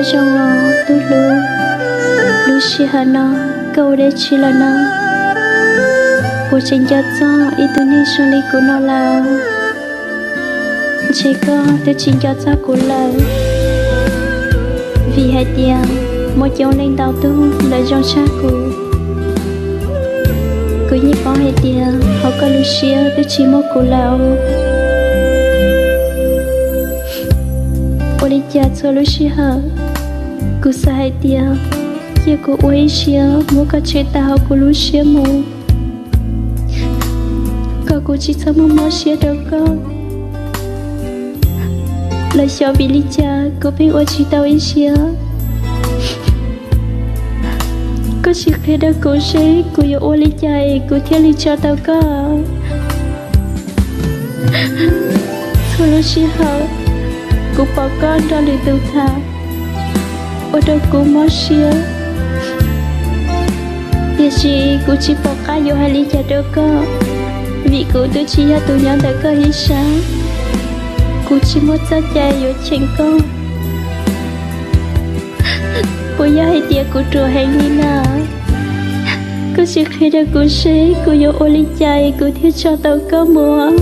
Zoo os tub hlub, lub sij hawm no koj ua dab tsi lawm no? Puas tseem nco txog ib tug neeg zoo li kuv no lawm? Ntshe koj twb tsis nco txog kuv lawm, vim hais tias muaj coob leej ntau tug lawv zoo tshaj kuv. Kuv yeej paub hais tias hauv koj lub siab twb tsis muaj kuv lawm. Ua li cas txhua lub sij hawm kuv xav hais tias cia kuv ua ib siab muab koj tshem tawm hauv kuv lub siab mus, kom kuv tsis txhob muaj mob siab rau koj. Los xyov vim li cas kuv pheej ua tsis tau ib siab. Koj sim qhia rau kuv seb kuv yuav ua li cas es kuv thiaj li tso tau koj. Txhua lub sij hawm kuv pom koj nrog lwm tus tham, ua rau kuv mob siab. Tiam sis kuv tsis pom qab yuav hais li cas rau koj, vim kuv twb tsis yog tus nyob ntawm koj ib sab. Kuv tsis muaj txoj cai yuav cheem koj. Puas yog hais tias kuv ruam heev li na? Koj sim qhia rau kuv seb kuv yuav ua li cas es kuv thiaj tso tau koj mus.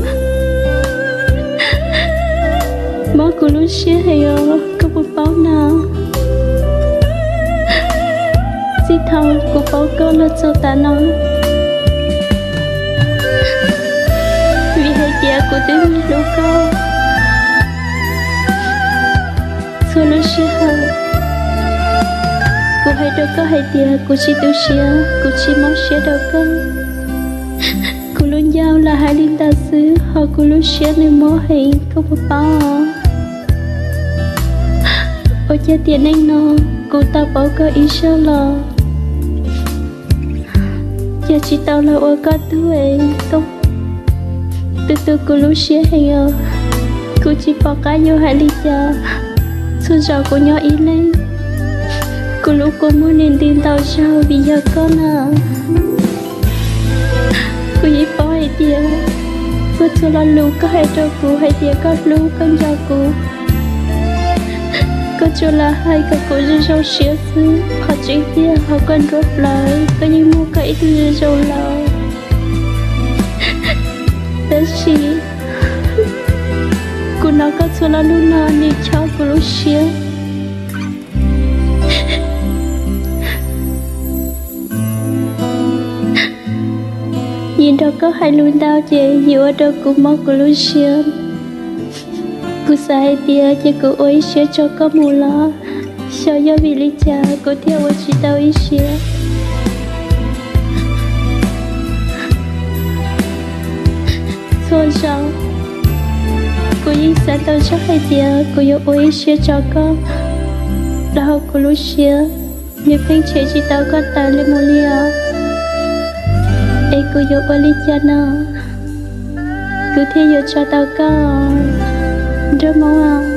Mob kuv lub siab heev os, koj puas paub na? Txij thaum kuv paub koj los txog tav no, vim hais tias kuv twb hlub koj. Txhua lub sij hawm kuv hais rau koj hais tias kuv tsis tu siab, kuv tsis mob siab rau koj. Kuv lub ncauj lam hais li ntawd xwb, ho kuv lub siab nws mob heev, koj puas paub? Ua cas tiam neej no kuv tau paub koj ib zaug los cas tsis tau los ua koj tug es koj tu tu kuv lub siab heev os. Kuv tsis pom qab yuav hais li cas. Txhua zaus kuv nyob ib leeg, kuv lub kua muag nim nti ntau zaug vim yog koj na. Kuv yeej paub hais tias koj txhua lo lus koj hais rau kuv hais tias koj hlub koj nco kuv, koj tsuas lam hais kom kuv zoo zoo siab xwb. Qhov tseeb tiag hauv koj nruab plawv koj yeej muaj koj ib tug zoo zoo lawm. Tab sis kuv hnov koj txhua lo lus no nws chob kuv lub siab. Yim nrog koj hais lus ntau ces yim ua rau kuv mob kuv lub siab. Kuv xav hais tias ces kuv ua ib siab tso koj mus los, xyov yog vim li cas kuv thiaj ua tsis tau ib siab. Txhua zaus kuv yeej xav tau txog hais tias kuv yuav ua ib siab tso koj, los hauv kuv lub siab nws pheej tshem tsis tau koj tawm li mus li os. Es kuv yuav ua li cas no kuv thiaj yuav tso tau koj, nraug Hmoob?